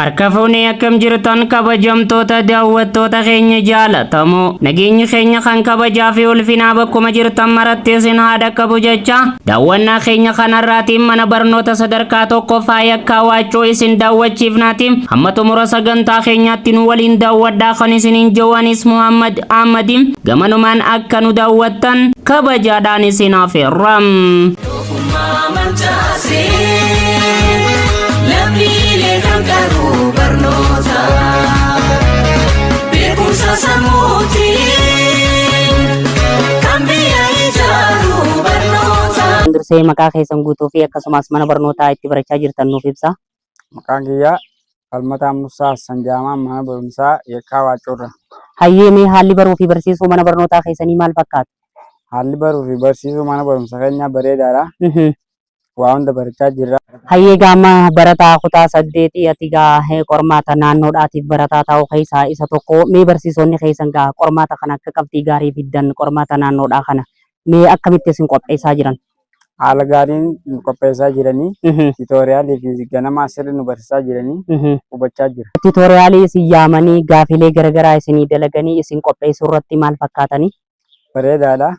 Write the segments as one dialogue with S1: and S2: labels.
S1: Harka fuunee akkam jirtan kabajamtoota daawwattoota keenya jaalatamoo nageenyi keenya kan kabajaa fi ulfinaa bakkuma jirtan maratti isin haa dhaqqabu jecha daawwannaa keenya kanarraatiin mana barnoota sadarkaa tokkoffaa yakkaa waachoo isin daawwachiifnaatiin hamma xumura sagantaa keenyaatti nu waliin daawwadhaa kan isiniin jawanis Muhammad Ahmadiin gamanumaan akka nu daawwattan kabajaadhaan isin afeerra.
S2: Doofummaa mancaasee lammiilee kan qabu barnoota beekumsa sammuutiin kan biyya ijaaru barnoota.
S1: Dursee maqaa keessan guutuu fi akkasumas mana barnootaa itti barachaa jirtan nuuf ibsa.
S3: Maqaan kiyya Falmataa Musaa Hassan Jaamaa mana barumsaa Yakkaa Waaccoorra.
S1: Hayyee mee haalli baruu fi barsiisuu mana barnootaa keessanii maal fakkaata?
S3: Haalli baruu fi barsiisuu mana barumsa keenyaa bareedaadha. Waa hunda barachaa jirra.
S1: Hayyee gaama barataa kutaa saddeetii ati gaa qormaata naannoodhaatiif barataa ta'uu keessaa isa tokko. Mee barsiisonni keessan gaa qormaata kana akka qabxii gaarii fiddan qormaata naannoodhaa kana mee akkamitti isin qopheessaa jiran?
S3: Haala gaariin nu qopheessaa jiranii tiitooriyaalii fi ganamaa sirri nu barsiisaa jiranii hubachaa jira.
S1: Tiitooriyaalii isin yaamanii gaafilee garaagaraa isinii dalaganii isin qopheessuu irratti maal fakkaatanii?
S3: Bareedaadha.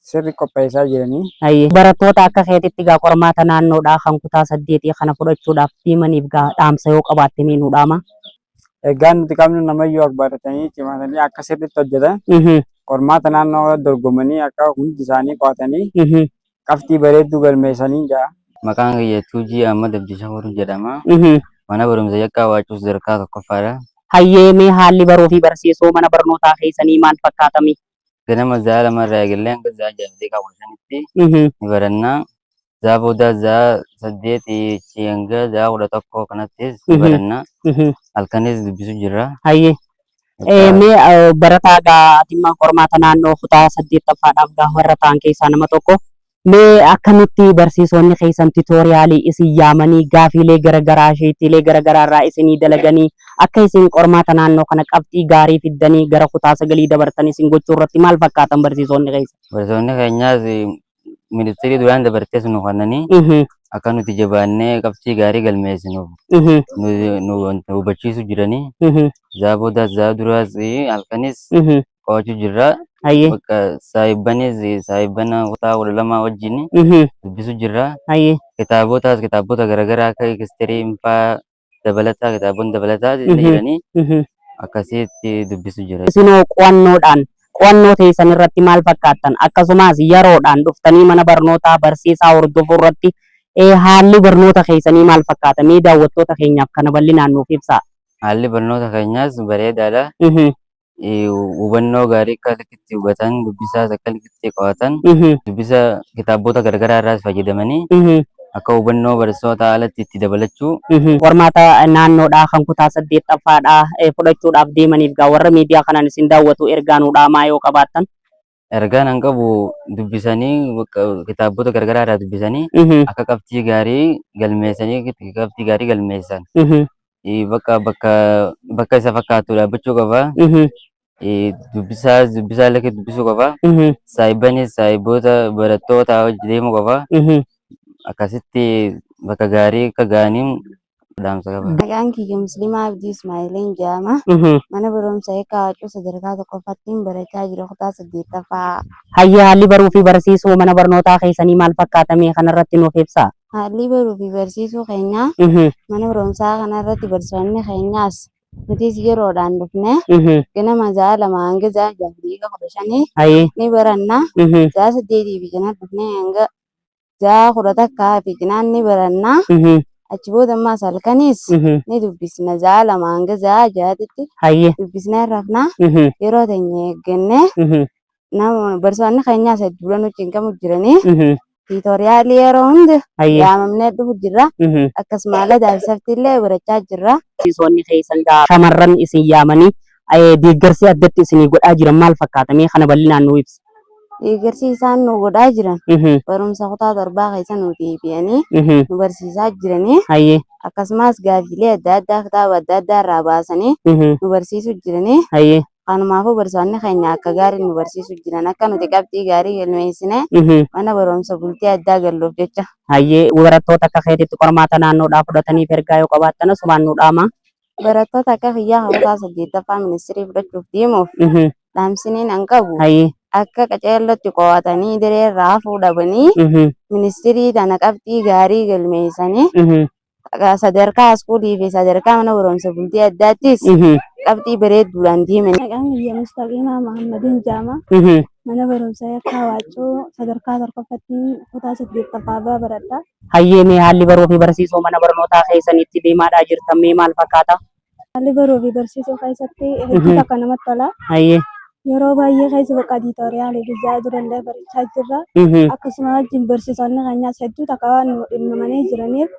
S3: Sirri qopheessaa jiranii.
S1: Hayyee. Barattoota akka keetitti gaa qormaata naannoodhaa kan kutaa saddeetii kana fudhachuudhaaf deemaniif gaa dhaamsa yoo qabaatte mee nu dhaama.
S3: Egaa nuti qabnu namayyuu akka baratanii cimatanii akka sirriitti hojjetan qormaata naannoo dorgomanii akka hundi isaanii qo'atanii qabxii bareedduu galmeessanii ja'a.
S4: Maqaan kiyya Tuujii Ahmad Abdishakuur jedhama. Mana barumsa Yakkaa Waacuu sadarkaa tokkoffaadha.
S1: Hayyee mee haalli baruu fi barsiisuu mana barnootaa keessanii maal fakkaatami?
S4: Ganama sa'a 2 irraa eegallee hanga sa'a 6:15tti ni baranna. Sa'a boodaa sa'a 8 hanga sa'a 11 kanattis ni baranna. Halkanis dubbisu jirra.
S1: Hayyee. Mee barataa gaa ati immoo qormaata naannoo kutaa saddeettaffaadhaaf gaa warra ta'an keessaa nama tokko. Mee akkamitti barsiisonni keessan tiitooriyaalii isin yaamanii gaafiilee garaagaraa sheetiilee garaagaraa irraa isinii dalaganii akka isin qormaata naannoo kana qabxii gaarii fiddanii gara kutaa sagalii dabartan isin gochuu irratti maal fakkaatan barsiisonni keessan?
S4: Barsiisonni keenyaas ministirii duraan dabartees nu kennanii akka nuti jabaannee qabxii gaarii galmeessinuuf nu hubachiisu jiranii. Zaa boodaas zaa duraas halkanis qo'achuu jirra.
S1: Hayyee.
S4: Bakka saahibbanis saahibbana kutaa 12 wajjin dubbisu jirra.
S1: Hayyee.
S4: Kitaabotaas kitaabota garaagaraa akka ekistirii faa dabalataa kitaabonni dabalataa jiranii akkasitti dubbisu jira.
S1: Isinoo qo'annoodhaan qo'annoo teessan irratti maal fakkaattan? Akkasumas yeroodhaan dhuftanii mana barnootaa barsiisaa hordofuu irratti haalli barnoota keessanii maal fakkaata? Mee daawwattoota keenyaaf kana bal'inaan nuuf ibsaa.
S4: Haalli barnoota keenyaas bareedaadha. Hubannoo gaarii akka likkitti hubatan, dubbisaas akka likkitti qo'atan, dubbisa kitaabota garagaraa irraas fayyadamanii akka hubannoo barsiisota alatti itti dabalachuu.
S1: Qormaata naannoodhaa kan kutaa saddeettaffaadhaa fudhachuudhaaf deemaniif gaa warra miidiyaa kanaan isin daawwatu ergaa nuu dhaamaa yoo qabaattan.
S4: Ergaan an qabu dubbisanii kitaabota garagaraa irraa dubbisanii akka qabxii gaarii galmeessanii qabxii gaarii galmeessan. Bakka bakka bakka isa fakkaatu dhaabbachuu qaba. Dubbisaa dubbisaa illee dubbisuu qaba. Saahibbanis saahibboota barattoota wajji deemuu qaba. Akkasitti bakka gaarii akka ga'aniin dhaamsa qaba.
S5: Maqaan kiyya Musliimaa Abdii Ismaa'eeliin jedhama. Mana barumsa Eekkaa Waacuu sadarkaa tokkoffaattiin barachaa jira kutaa saddeettaffaa.
S1: Hayyee haalli baruu fi barsiisuu mana barnootaa keessanii maal fakkaata mee kanarratti nuuf ibsaa?
S5: Haalli baruu fi barsiisuu keenyaa mana barumsaa kanarratti barsiisonni keenyaas nutis yeroodhaan dhufne ganama sa'a 2 hanga sa'a 6:15 ni baranna. Sa'a 8 fi cinaa dhufnee hanga sa'a 11 fi cinaan ni baranna. Achi booda ammaas halkanis ni dubbisna sa'a 2 hanga sa'a 6tti dubbisnee rafna. Yeroo teenya eeggannee nama barsiisonni keenyaas hedduudha nu cinqamu jiranii. Tiitoriyaalii yeroo hunda yaamamnee dhufu jirra. Akkasuma ladaa fi illee barachaa jirra.
S1: Barsiisonni keessan gaa shamarran isin yaamanii deeggarsi addatti isinii godhaa jiran maal fakkaata? Mee kana bal'inaan nuu ibsi.
S5: Deeggarsi isaan nu godhaa jiran barumsa kutaa torbaa keessa nu deebi'anii nu barsiisaa jiranii. Akkasumas gaaffilee adda addaa kitaaba adda addaa irraa baasanii nu barsiisuu jiranii. Kanumaafuu barsiisonni keenya akka gaarii nu barsiisuu jiran akka nuti qabxii gaarii galmeessine mana barumsa bultii addaa galluuf jecha.
S1: Hayyee, barattoota akka keetitti qormaata naannoodhaa fudhataniif ergaa yoo qabaattan asumaan nu dhaama.
S5: Barattoota akka kiyyaa kan kutaa 8ffaa ministirii fudhachuuf deemuuf dhaamsiniin an qabu akka qaceellotti qo'atanii diree irraa hafuu dhabanii ministirii tana qabxii gaarii galmeessanii sadarkaa iskuulii fi sadarkaa mana barumsa bultii addaattis qabxii bareedduudhaan deeman.
S6: Maqaan kiyya Mustaqiimaa Mahammadiin jedhama. Mana barumsaa Yakkaa Waaccuu sadarkaa tokkoffatti kutaa 8ffaa bira baradha.
S1: Hayyee, mee haalli baruu fi barsiisuu mana barnootaa keessanitti deemaadhaa jirtan mee maal fakkaata?
S6: Haalli baruu fi barsiisuu keessatti hedduu takka namatti tola. Yeroo baay'ee keessa bakka editorialii fi za'a durallee barachaa jirra. Akkasuma wajjin barsiisonni keenyas hedduu takka waan nu dhimmamanii jiraniif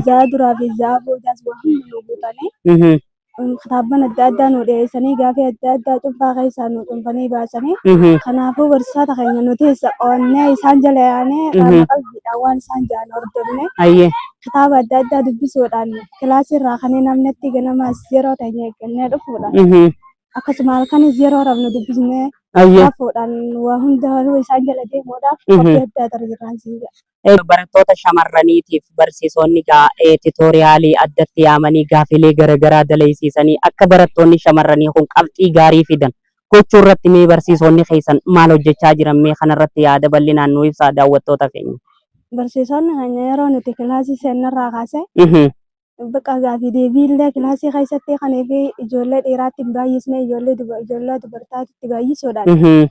S6: za'a duraa fi za'a boodaas waa hunda nu guutanii kitaabban adda addaa nu dhiyeessanii, gaafii adda addaa cuunfaa keessaa nu cuunfanii baasanii, kanaafuu barsiisota keenya nutis qo'annee isaan jala yaanee qaama qalbiidhaan waan isaan jedhan hordofne kitaaba adda addaa dubbisuudhaan kilaasii irraa kan hin hafnetti ganamaas yeroo teenya eeggannee dhufuudhaan akkasuma halkanis yeroo rafnu dubbisnee rafuudhaan waa hunda isaan jala deemuudhaaf qophii addaa irra jirraan siin jedha.
S1: Barattoota shamarraniitiif barsiisonni tutorialii addatti yaamanii gaafilee garaagaraa dalaysiisanii akka barattoonni shamarranii kun qabxii gaarii fidan gochuu irratti mee barsiisonni keessan maal hojjechaa jiran? Mee kanarratti yaada bal'inaan nu ibsaa daawwattoota keenya.
S6: Barsiisonni keenya yeroo nuti kilaasii seennarraa kaasee bakka gaafii deebii illee kilaasii keessatti kanii fi ijoollee dhiiraatti hin baay'isne, ijoollee dubartaatti baay'isuudhaan,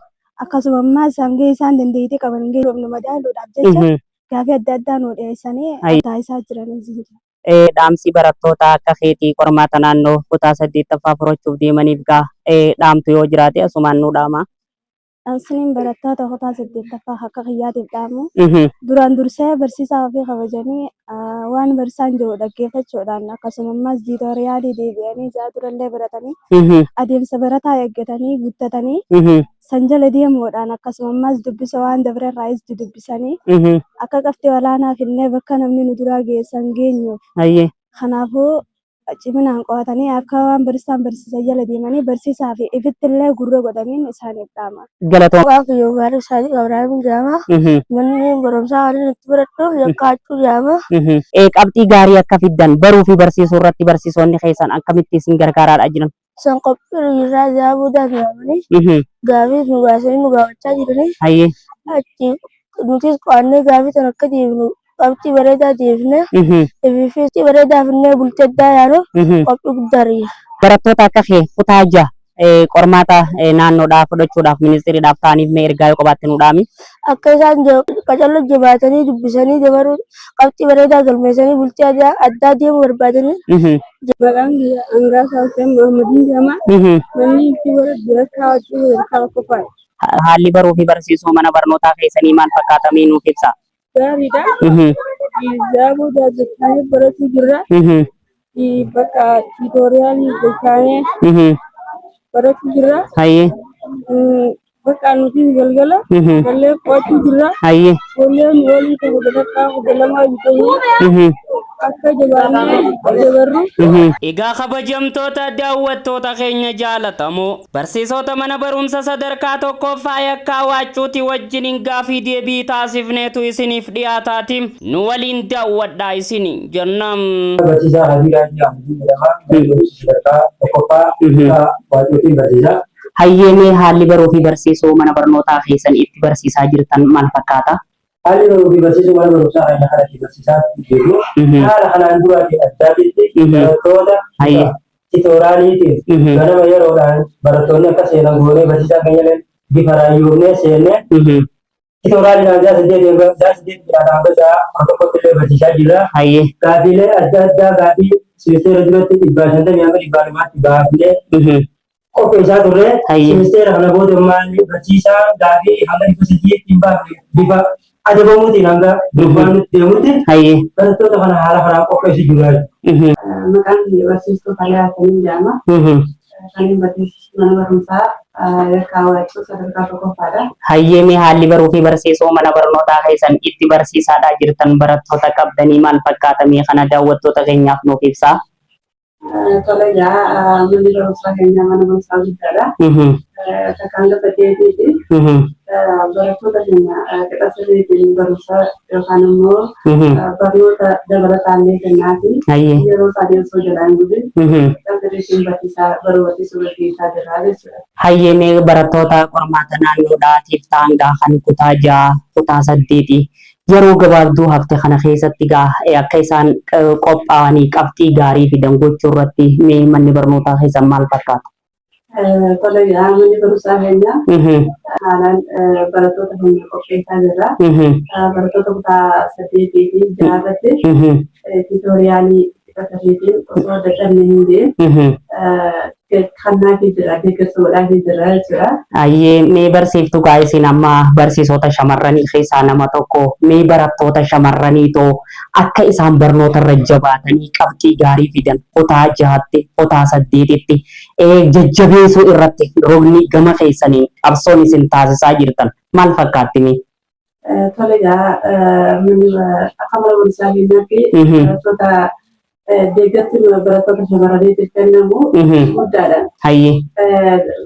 S6: akkasuma ammaas hanga isaan dandeettii qaban hanga nu madaaluudhaaf jecha gaafii adda addaa nu dhiyeessanii taasisaa jiranii.
S1: Dhaamsi barattoota akka keetii qormaata naannoo kutaa 8ffaa fudhachuuf deemaniif gaa dhaamtu yoo jiraate asumaan nu dhaama.
S6: Dhaamsiniin barattoota kutaa 8ffaa akka kiyyaatiif dhaamu, duraan dursee barsiisaa ofii kabajanii waan barsiisaan jiru dhaggeeffachuudhaan, akkasuma ammaas tutorialii deebi'anii ja'a durallee baratanii adeemsa barataa eeggatanii guddatanii san jala deemuudhaan, akkasuma ammaas dubbisa waan dabrerraayis dudubbisanii akka qabxii olaanaa finnee bakka namni nu duraa geessan geenyuuf, kanaafuu ciminaan qo'atanii akka waan barsiisaan barsiisan jala deemanii barsiisaa fi ifitti illee gurra godhaniin isaaniif dhaama.
S1: Galatoom.
S7: Maqaan kiyya Gaarii Saadiq Ibraahim jedhama. Manni barumsaa kan inni itti baradhu Yakkaachuu jedhama.
S1: Qabxii gaarii akka fiddan baruu fi barsiisuu irratti barsiisonni keessan akkamitti isin gargaaraadha jiran?
S7: Isaan qophii irraa ja'a boodaa nu yaamanii gaafii nu baasanii nu gaafachaa jiranii, achi nutis qo'annee gaafii sana akka deebinu qabxii bareedaa deebifne fi bareedaa finnee bultii addaa yaanu qophii guddaa irra jira.
S1: Barattoota akka kee kutaa 6 qormaata naannoodhaa fudhachuudhaaf ministeeriidhaaf ta'aniif mee ergaa yoo qabaatte nu dhaami.
S7: Akka isaan qacallo jabaatanii dubbisanii dabaruu qabxii bareedaa galmeessanii bultii addaa deemuu barbaadanii.
S6: Maqaan kiyya Angaasaa Hussein Mahammadiin jedhama. Manni itti baradhu Yakkaa Waccuu sadarkaa tokkoffaadha.
S1: Haalli baruu fi barsiisuu mana barnootaa keessanii maal fakkaata, mee nuuf ibsa?
S6: Gaariidha. Za'a booda jechaanii barachuu jirra. Bakka tutorialii jechaanii barachuu jirra. Bakka nuti galgala gallee qo'achuu jirra. Ijoolleen walii tokko sadarkaa 12 bitanii akka jabaannee dabarru.
S1: Egaa kabajamtoota daawwattoota keenya jaalatamoo, barsiisota mana barumsa sadarkaa tokkoffaa Yakkaa Waaccuuti wajjiniin gaafii deebii taasifneetu isiniif dhiyaataati, nu waliin daawwadhaa isin jenna.
S8: Barsiisaa Habiiraa Ahmadiin jedhama. Mana barumsa sadarkaa tokkoffaa Waacuutiin barsiisaa.
S1: Hayyee, mee haalli baruu fi barsiisuu mana barnootaa keessan itti barsiisaa jirtan maal fakkaata?
S8: Haalli baruu fi barsiisuu mana barumsaa keenya kanatti barsiisaa jirru haala kanaan duraatiin addaatitti barattoota tutorialiitiin ganama yeroodhaan barattoonni akka seenan goonee, barsiisaan keenya bifa raayyoofnee seennee tutorialiidhaan sa'a 8 irraa hanga sa'a 11tti illee barsiisaa jirra. Gaafiilee adda addaa, gaafii simisteera duratti 150 hanga 200tti baafnee qopheessaa turre. Simisteera kana booda maal barsiisaa gaafii hanga 300tti hin baafne bifa adabamuutiin hanga durbaan nutti deemutti barattoota kana haala kanaan qopheessu jirra.
S9: Maqaan kiyya barsiistuu Faliyaa Hassaniin jedhama. Kan inni barsiisu mana barumsaa Yakkaa Waaccuu sadarkaa tokkoffaadha.
S1: Hayyee, mee haalli baruu fi barsiisuu mana barnootaa keessan itti barsiisaadhaa jirtan barattoota qabdanii maal fakkaata, mee kana daawwattoota keenyaaf nuuf ibsaa?
S9: Tole egaa manni barumsaa keenya mana barumsaa guddaadha. Takkaan lafa deebiiti. Barattoota keenya qixa sirriitiin barumsa yookaan immoo barnoota dabalataallee kennaafi yeroo isaanii osoo jalaa hin gubin qixa sirriitiin barsiisaa baruu barsiisuu gaggeessaa jirra jechuudha.
S1: Hayyee mee barattoota qormaata naannoodhaatiif ta'an gaa kan kutaa 6, kutaa 8 yeroo gabaabduu hafte kana keessatti gaa akka isaan qophaa'anii qabxii gaarii fidan gochuu irratti mee manni barnootaa keessan maal fakkaata?
S9: Tole egaa manni barumsaa keenya haalaan barattoota keenya qopheessaa jirra. Barattoota kutaa 8 fi 6 irratti tiitooriyaalii qixa sirriitiin osoo dadhabne hin deem kannaafii jira deeggarsa godhaafii jira jechuudha.
S1: Ayyee mee barsiiftu gaa isin amma barsiisota shamarranii keessaa nama tokko mee barattoota shamarranii too akka isaan barnoota irra jabaatanii qabxii gaarii fidan kutaa 6tti kutaa 8tti jajjabeessuu irratti rogni gama keessaniin qabsoon isin taasisaa jirtan maal fakkaatti mee?
S9: Tole egaa akka mana barumsaa keenyaatti barattoota deeggarsi barattoota shamarraniitiif kennamu guddaadha.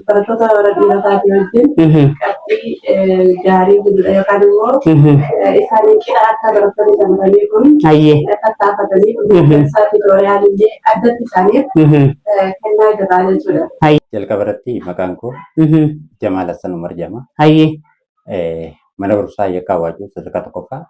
S9: Barattoota warra dhiirotaatii wajjin qabxii gaarii fiduudha yookaan immoo isaanii qixa akka barattoonni shamarranii kun tattaafatanii deeggarsa tiitooriyaalillee addatti isaaniif kennaa jirra jechuudha.
S10: Jalqaba irratti maqaan koo Jamaal Hassan Umar jedhama. Mana barumsaa Yakkaa Waacuu sadarkaa tokkoffaa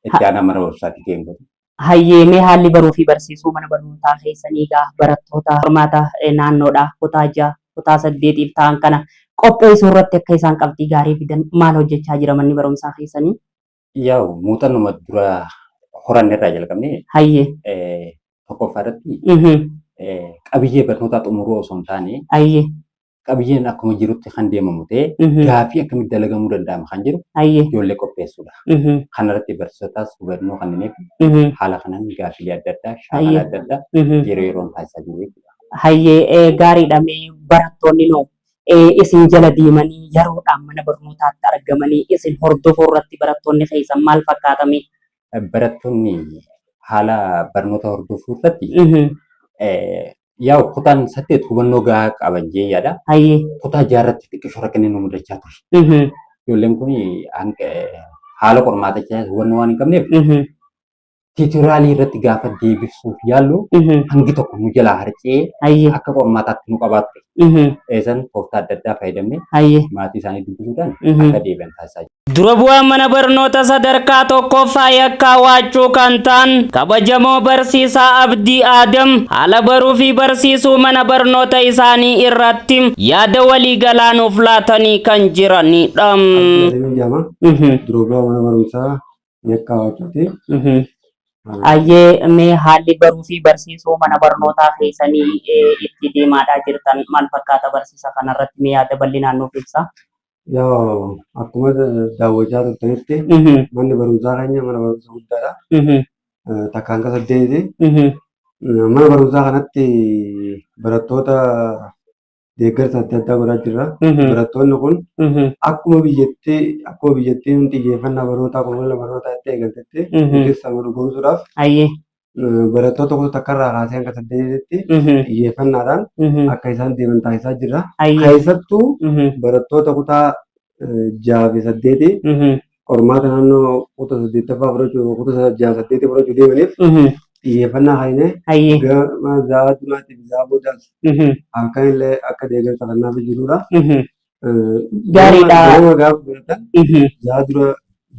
S10: itti aanaa mana barumsaatti geengooti.
S1: Hayyee mee haalli baruu fi barsiisuu mana barnootaa keessanii egaa barattoota qormaata naannoodhaa kutaa 6, kutaa 8f ta'an kana qopheessuu irratti akka isaan qabxii gaarii fidan maal hojjechaa jira manni barumsaa keessanii?
S10: Yaa'u muuxannuma dura horanne irraa jalqabnee tokkoffaa irratti qabiyyee barnootaa xumuruu osoo hin taane qabiyyeen akkuma jirutti kan deemamu ta'ee gaaffii akkamitti dalagamuu danda'ama kan jedhu ijoollee qopheessuudha. Kanarratti barsiisotaas hubannoo kennineef haala kanaan gaaffilee adda addaa shaakala adda addaa yeroo yeroon taasisaa jiru jechuudha.
S1: Hayyee gaariidha mee barattoonni noo isin jala deemanii yeroodhaan mana barnootaatti argamanii isin hordofuu irratti barattoonni keessan maal fakkaatame?
S10: Barattoonni haala barnoota hordofuu irratti yaa'u kutaan 8 hubannoo gahaa qaban jee yaada. Kutaa 6 irratti xiqqishoo rakkinni nu mudachaa ture. Ijoolleen kun haala qormaatichaa hubannoo waan hin qabneef tiitoriyaalii irratti gaafa deebisuuf yaallu hangi tokko nu jalaa harcee akka qormaataatti nu qabaa ture. Eesan tooftaa adda addaa fayyadamnee maatii isaanii dubbisuudhaan akka deebi'an taasisaa jiru.
S1: Dura bu'aa mana barnoota sadarkaa tokkoffaa Yakkaa Waaccuu kan ta'an kabajamoo barsiisaa Abdii Aadam haala baruu fi barsiisuu mana barnoota isaanii irratti yaada waliigalaa nuuf laatanii kan jiranidha.
S8: Abdii Adamiin jedhama. Dura bu'aa mana barumsaa Yakkaa Waaccuuti.
S1: Ayyee mee haalli baruu fi barsiisuu mana barnootaa keessanii itti deemaadhaa jirtan maal fakkaata barsiisa kanarratti mee yaada bal'inaan nuuf ibsa.
S8: Yaa akkuma daawwachaa turtanitti manni barumsaa keenya mana barumsa guddaadha. Takka hanga saddeeti. Mana barumsaa kanatti barattoota deeggarsa adda addaa godhaa jirra. Barattoonni kun akkuma biyyattii akkuma biyyattiin xiyyeeffannaa barnootaa qulqullina barnootaa itti eegaltetti nutis sana dhugoomsuudhaaf barattoota kutaa takkarraa kaasee hanga saddeetitti xiyyeeffannaadhaan akka isaan deeman taasisaa jirra. Keessattuu barattoota kutaa 6 fi 8 qormaata naannoo kutaa saddeettaffaa fudhachuu kutaa 6 8 fudhachuu deemaniif xiyyeeffannaa kennee gama za'a duraatti fi za'a boodaas halkan illee akka deeggarsa kennaaf jirudha.
S1: Gaariidha.
S8: Ganama gaafa baratan za'a dura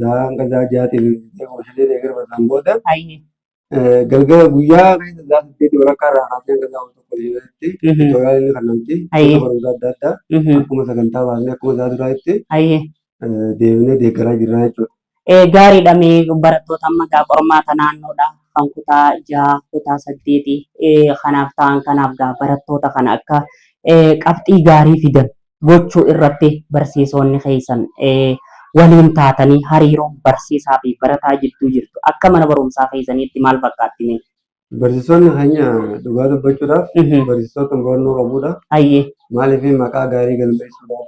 S8: za'a hanga za'a ja'aatiin oomishaalee deeggarsa baratan booda galgala guyyaa keessa za'a 8 walakkaa irraa kaasee hanga za'a 1 keessatti tuutoriyaalii ni kennamti. Barumsa adda addaa akkuma sagantaa baasnee akkuma za'a duraatti deebinee deeggaraa jirra jechuudha.
S1: Gaariidha mee barattoota amma gaa qormaata naannoodha kan kutaa 6 kutaa 8 kanaaf ta'an kanaaf gaa barattoota kana akka qabxii gaarii fidan gochuu irratti barsiisonni keessan waliin taatanii hariiroon barsiisaa fi barataa jidduu jirtu akka mana barumsaa keessaniitti maal fakkaatti mee?
S8: Barsiisonni keenya dhugaa dubbachuudhaaf barsiisota hubannoo qabudha. Maaliif maqaa gaarii galmeessuudhaaf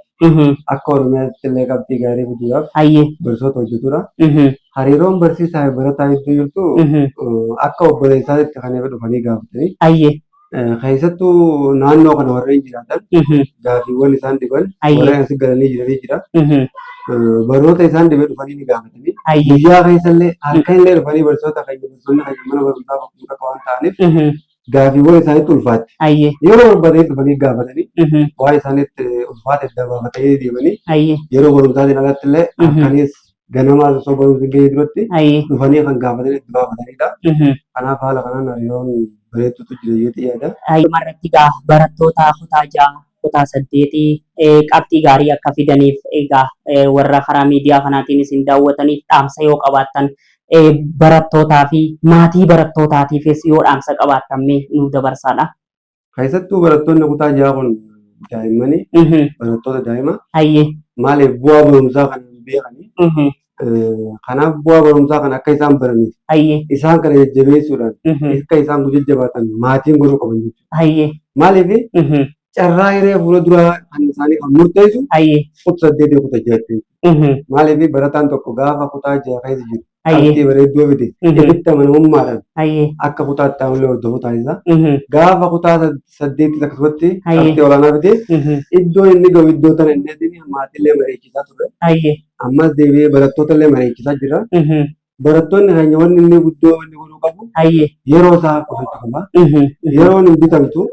S8: akka Oromiyaatti illee qabxii gaarii fiduudhaaf barsiisota hojjetudha. Hariiroon barsiisaa fi barataa gidduu jirtu akka obboleessaatti kan dhufanii gaafatanii Keessattuu naannoo kana warreen jiraatan gaafiiwwan isaan dhiban warreen asii galanii jiranii jira. Barnoota isaan dhibe dhufanii ni gaafatanii. Guyyaa keessallee halkanillee dhufanii barsiisota keenya barsiisonni keenya mana barumsaa bakka waan ta'aniif gaafiiwwan isaanitti ulfaatti. Yeroo barbaadanii dhufanii gaafatanii waa isaanitti ulfaate adda baafatanii deemanii yeroo barumsaatiin alatti illee halkanis ganamaas osoo barumsi gahee duratti dhufanii kan gaafatanii itti baafatanidha. Kanaaf haala kanaan hariiroon bareedduutu jira jedhee yaada.
S1: Dhumarratti egaa barattoota kutaa 6, kutaa 8 qabxii gaarii akka fidaniif egaa warra karaa miidiyaa kanaatiin isin daawwataniif dhaamsa yoo qabaattan barattootaa fi maatii barattootaatiifis yoo dhaamsa qabaattan mee nuu dabarsaadha.
S8: Keessattuu barattoonni kutaa 6 kun daa'immani barattoota daa'ima maaliif bu'aa barumsaa kana hin beekani. Kanaaf bu'aa barumsaa kana akka isaan baraniif isaan kana jajjabeessuudhaan akka isaan jajjabaatan maatiin godhuu qaban jechuudha. Maaliif carraa hiree fuula duraa kan isaanii kan murteessu kutaa 8 kutaa 6tti. Maaliif barataan tokko gaafa kutaa 6 keessa jiru qabxii bareedduu fide ofitti amanamummaadhaan akka kutaa itti aanullee hordofu taasisa. Gaafa kutaa 8 akkasumatti qabxii olaanaa fide iddoo inni gahu iddoo tana inni maatiillee mari'achiisaa ture. Ammas deebi'ee barattoota illee mari'achiisaa jira. Barattoonni keenya wanni inni guddoo wanni godhuu qabu yeroo isaa qusachuu qaba. Yeroon hin bitamtu.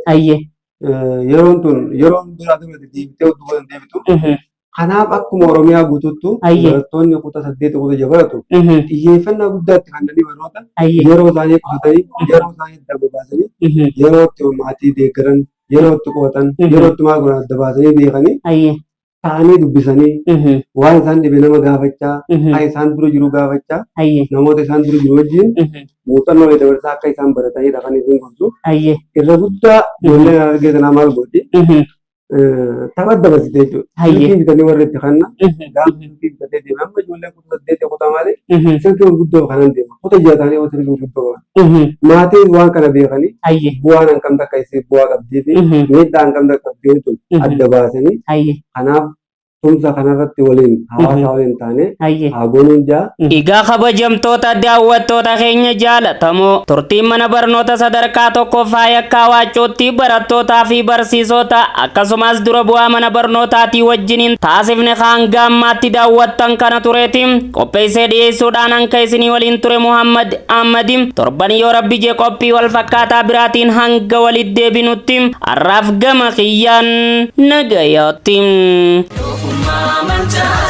S8: Yeroon tun yeroon biraa dura deebitee duuba hin deebitu. Kanaaf akkuma Oromiyaa guutuuttu barattoonni kutaa 8 kutaa 6 baratu xiyyeeffannaa guddaa itti kennanii barnoota yeroo isaanii qusatanii yeroo isaanii adda baasanii yeroo itti maatii deeggaran yeroo itti qo'atan yeroo itti maal godhan adda baasanii beekanii ta'anii dubbisanii waan isaan dhibe nama gaafachaa kan isaan dura jiru gaafachaa namoota isaan dura jiru wajjin muuxannoo walii dabarsaa akka isaan baratanidha kan isin gorsu. Irra guddaa ijoolleen Harargee tanaa maal godhi? Tapha dabarsite jechuudha. Silkii bitanii warri itti kanna gaafa silkii bitatee deeme amma ijoolleen kutaa 8 kutaa maali silkii gurguddoo kanan deema kutaa 6 ta'anii silkii gurguddoo qaban. Maatiin waan kana beekanii bu'aan hanqam takka isii bu'aa qabdii fi miidhaa hanqam takka qabdii tun adda baasanii kanaaf tumsa kanarratti waliin hawaasa waliin taane haa goonuun jaa.
S1: Egaa kabajamtoota daawwattoota keenya jaalatamoo turtiin mana barnoota sadarkaa tokkoffaa Yakkaa Waaccootti barattootaa fi barsiisota akkasumas dura bu'aa mana barnootaatii wajjiniin taasifne hanga ammaatti daawwattan kana tureeti qopheessee dhiyeessuudhaan hanka isinii waliin ture Muhammad Ahmadi torban yoo rabbi jee qophii wal fakkaataa biraatiin hanga walitti deebinutti har'aaf gama kiyyaan nagayaatti.
S2: Doofummaa mancaasee.